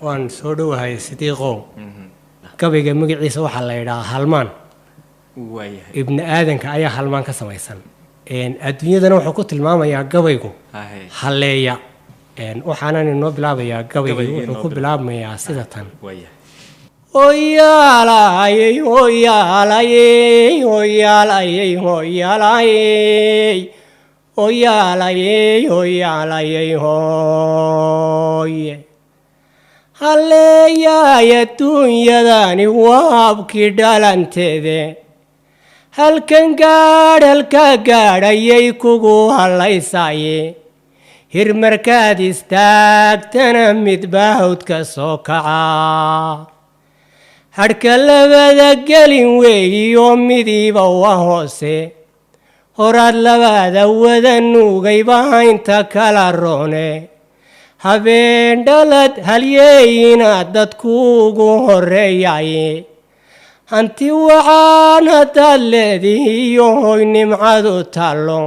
Waan soo dhowahay, Sidiiqow. Gabayga magaciisa waxaa la yidhahaa Halmaan. Waayahay. Ibni aadanka ayaa halmaan ka samaysan. Adduunyadana wuxuu ku tilmaamayaa gabaygu halleeya. Waxaanan inoo bilaabayaa gabaygii. Gabaygii wuxuu inoo ku bilaab. Bilaabmayaa sida tan. Waayahay. Hoyaalayey, hoyaalayey, hoyaalayey, hoyaalayey, hoyaalayey, hoyaalayey, hooye, halleeyaay, adduunyadani waa habkii dhalanteede. Halkan gaadh, halka gaadhayay kugu hallaysaye. Hirmarkaad istaagtana midbaa hawdka soo kaca. Hadhka labada gelin weeyiyo midiiba waa hoose. Horaad labada wada nuugayba haynta kala roone. Habeen dhalad halyeeyina dadkuugu horreeyaye. Hanti waxaan haddaad leedihiyo hoy nimcadu taallo,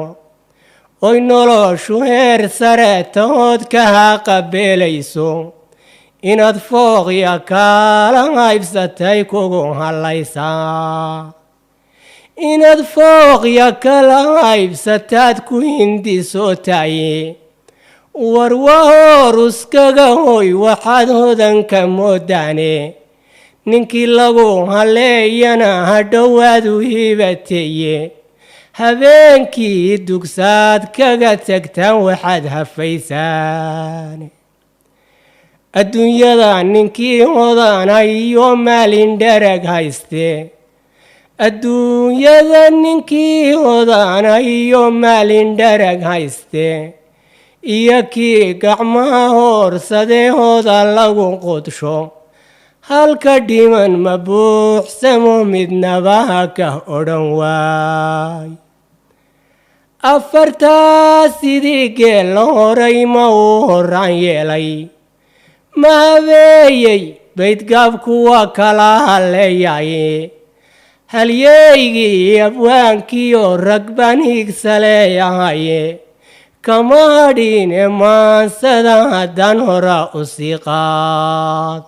oy noloshu heer sare tahood ka haqabeelayso, inaad fooqya kaala haybsatay kugu hallaysaa. Inaad fooqya kala haybsataad ku hindisootaye. War wahoor uskaga hoy waxaad hodanka moodaane. Ninkii lagu haleeyana hadhowaadu hibateeye. Habeenkii dugsaad kaga tagtaan waxaad hafaysaan. Adduunyada ninkii hodana iyo maalin dharag hayste, adduunyada ninkii hodana iyo maalin dharag hayste, iyo kii gacmaha hoorsadee hooda lagu qudsho, halka dhiman ma buuxsamo, midnaba ha ka odhan waay. Afartaa sidii geella horay ma uu horaan yeelay, ma habeeyey baydgaabku waa kala halleeyaye. Halyeygii abwaankiyo rag baan hiigsaleeyahaye, kama hadhiine maansada haddaan hora u sii qaad.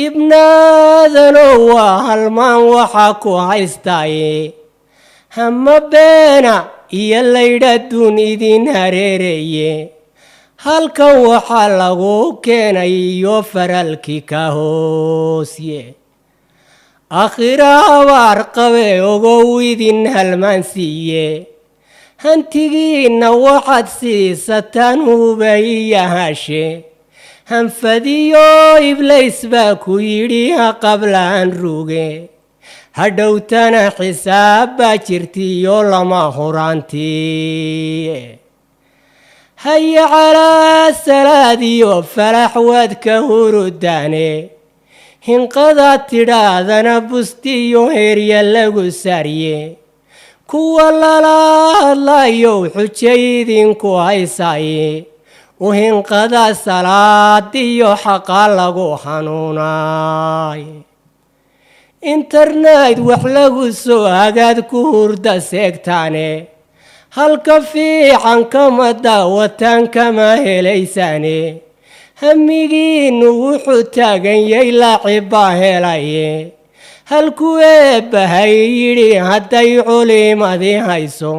Ibnaadano waa halmaan waxaa ku haystaaye. Hama beena iyo laydhaduun idin hareereeye. Halkan waxaa lagu keenay iyo faralkii ka hoosye. Akhira habaar qabe ogow idin halmaansiiye. Hantigiinna waxaad siisataan hubaiyahashe. Hanfadiyo iblays baa ku yidhi ha qablaan ruge. Hadhowtana xisaab baa jirtiyo lama huraantii. Haya calaa salaadiyo falax waad ka hurudaane. Hinqadaad tidhaahdana bustiyo herya lagu saarye. Kuwa lala hadlayow xujay idinku haysaaye, u hinqada salaadiyo xaqa lagu hanuunaay. Internet wax lagu soo hagaad ku hurda seegtaane. Halka fiican kama daawataan, kama helaysaane. Hamigiinnu wuxuu taagan yay laacib baa helaye. Halkuu eebbahay yidhi hadday culimadii hayso,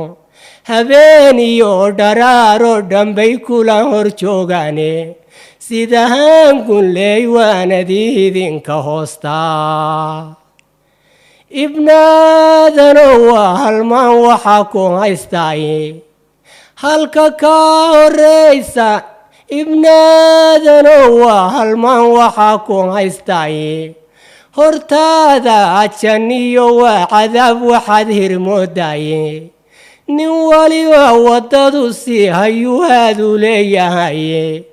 habeen iyo dharaaroo dhanbay kula hor joogaane. Sida haangunleey waanadii idinka hoostaa. Ibnaadano waa halmaan waxaa ku haystaaye. Halka kaa horeysa, ibnaadano waa halmaan waxaa ku haystaaye. Hortaada janniyo waa cadaab waxaad hirmoodaaye. Nin waliba waddadu sii hayuhaadu leeyahaye.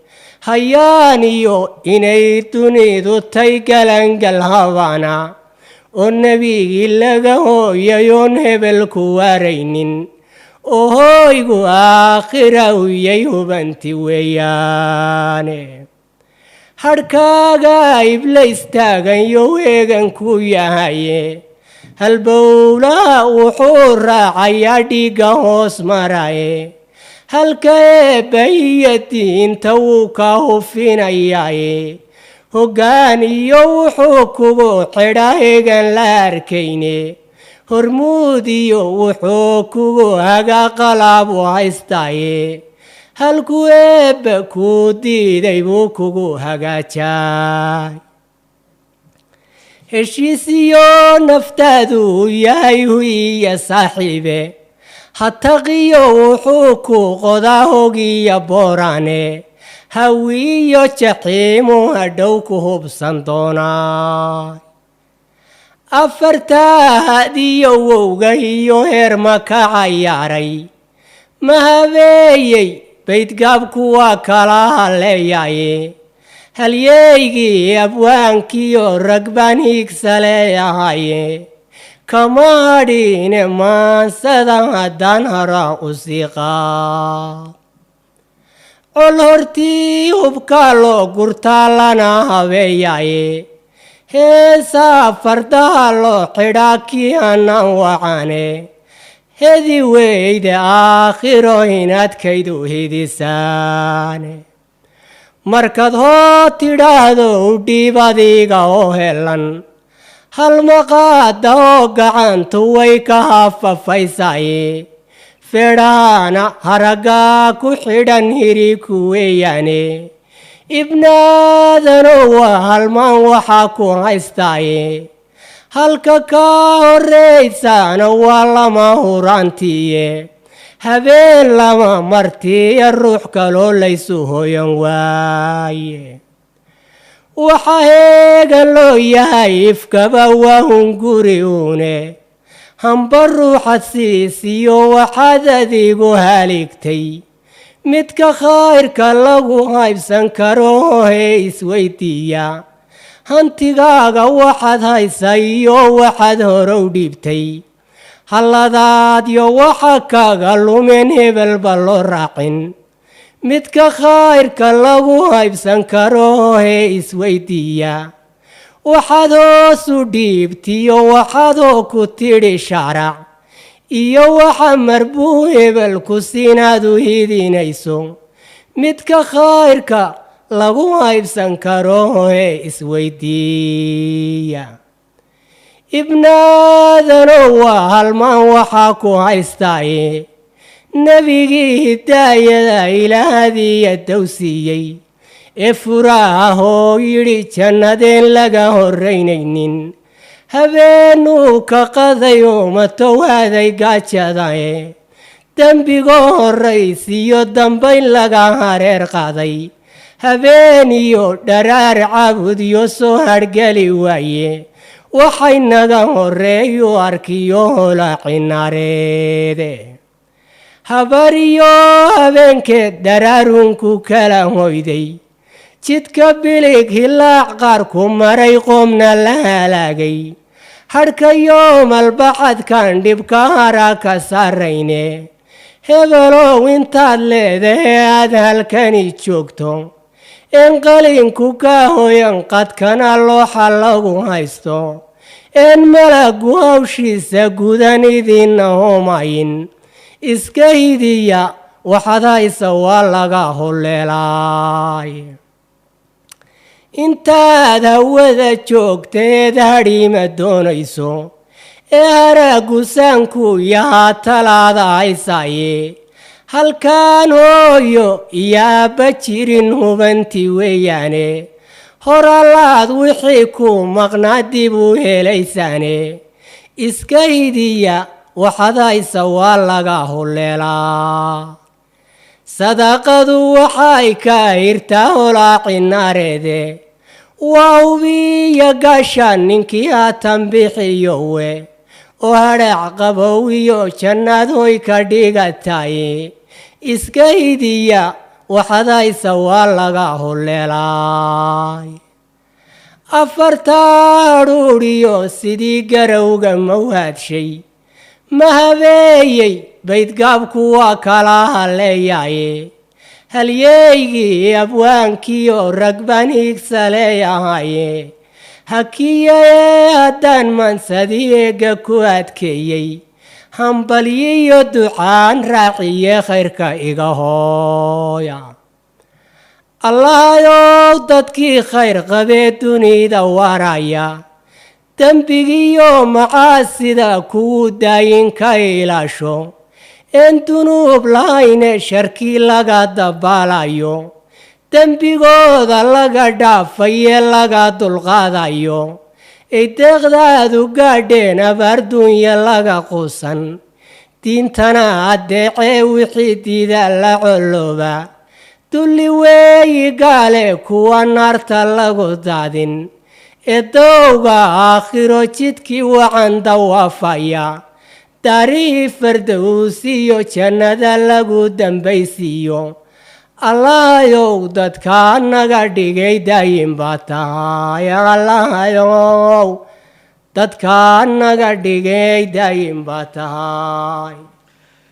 Hayaan iyo inay dunidu tay galangal habana, oo nebigii laga hooyayoon hebel ku waaraynin, oo hooygu aakhira uyay hubanti weeyaane. Hadhkaaga iblays taagan yo eegan ku yahaye. Halbowlaha wuxuu raacayaa dhiigga hoos maraye. Halka eebba iyo diinta wuu ka hufinayaaye, hoggaan iyo wuxuu kugu xidha egan la arkayne. Hormuud iyo wuxuu kugu haga qalaabu haystaaye, halkuu eebba kuu diiday buu kugu hagaajaay. Heshiisiyo naftaaduu yahay huyiya saaxiibe, hataqiyo wuxuu ku qodaa hogiya booraane. Hawiyo jaxiimu hadhow ku hubsan doonaa. Afartaa hadiyo wowga iyo heerma ka cayaaray, ma habeeyey baydgaabku waa kala haleeyaye. Halyeygii abwaankiyo rag baan hiigsaleeyahaye, kama hadhiine maansada haddaan hara u siiqaa. Col hortii hubkaa loo gurtaa lana habeeyaye, heesaa fardaha loo xidhaa kii hanaan wacane. Hedi weyde aakhiro inaadkaydu hidisaane. Markaad hoo tidhaahdo u dhiib adiga oo helan, halmaqaada oo gacantu way ka hafafaysaye. Fedhaana haraggaa ku xidhan hiri ku weeyaane. Ibnaadano waa halmaan waxaa ku haystaaye, halka ka horraysaana waa lama huraantiiye. Habeen lama martiya ruux kaloo laysu hoyan waaye. Waxa heegan loo yahay ifkaba waa hunguri uune. Hamba ruuxad siisiyo waxaad adigu haligtay, midka khayrka lagu haybsan karo hee isweydiiya. Hantigaaga waxaad haysa iyo waxaad horow dhiibtay, halladaadyo waxa kaga lumeen hebelba loo raacin. Midka khayrka lagu haybsan karo hee isweydiiya. Waxaad hoosu dhiibtiyo waxaad hoo ku tidhi shaarac, iyo waxa marbuu hebelku siinaad u hidinayso, midka khayrka lagu haybsan karo hee isweydiiya. Ibnaadano waa halmaan waxaa ku haystaaye, nebigii hidaayada ilaahadiiya dowsiiyey ee furaahoo yidhi jannadeen laga horraynaynin. Habeenuu ka qaday umatowaaday gaajadae, dembigoo horraysiyo dambayn laga hareer qaaday. Habeen iyo dharaar caabudyo soo harhgeli waaye, waxay naga horreeyu arkiyo holaacinareede. Habariyo habeenkeed dharaarunku kala hoyday, jidka bilig hilaac qaar ku maray qoomna la halaagay. Hadhka yoomalbaxadkan dhibka hara ka saarayne. Hebelow intaad leedahe aad halkani joogto, een qalinku ka hoyan qadkana looxa lagu haysto, een malagu hawshiisa gudan idinna homayin, iska hidiya waxaad haysa waa laga holeelaay. Intaad hawada joogteed hadhiima doonayso ee haraagusaanku yahaa talaada haysaaye. Halkaan hooyo iyo aabba jirin hubanti weeyaane, horallaad wixii ku maqnaa dib u helaysaane. Iska hidiya waxaad haysa waa laga holeelaa. Sadaqadu waxay ka hirtaa holaacinaareede, waa hubiya gaashaan ninkii haatan bixiyowe, oo hadhaac qabow iyo jannaad hoy ka dhigataye. Iska hidiya waxaad haysa waa laga holeelaay. Afartaa hadhuudhiyo sidii garowga mawhaadshay, ma habeeyey baydgaabku waa kala haleeyaye. Halyeygii abwaankiyo rag baan hiigsaleeyahaye, hakiyaye haddaan maansadii eegga ku adkeeyey. Hambalyiyo ducaan raaciye, khayrka iga hooya. Allahayow, dadkii khayr qabee dunida waaraya, dembigiyo macaasida kuwu daayin ka ilaasho, een dunuub lahayne sharkii laga dabaalayo, dembigooda laga dhaafaye, laga dulqaadayo, ay deeqdaadu gaadheen, abaarduunya laga quusan, diintana addeecee, wixii diida la colooba, dulli weeyi gaale kuwa naarta lagu daadin, ee dowga aakhiro jidkii wacan dawaafaya, daarihii fardowsiyo jannada lagu dambaysiiyo. Allahayow, dadkaa naga dhigay daayin baa tahay. Allahayow, dadkaa naga dhigay daayin baa tahay.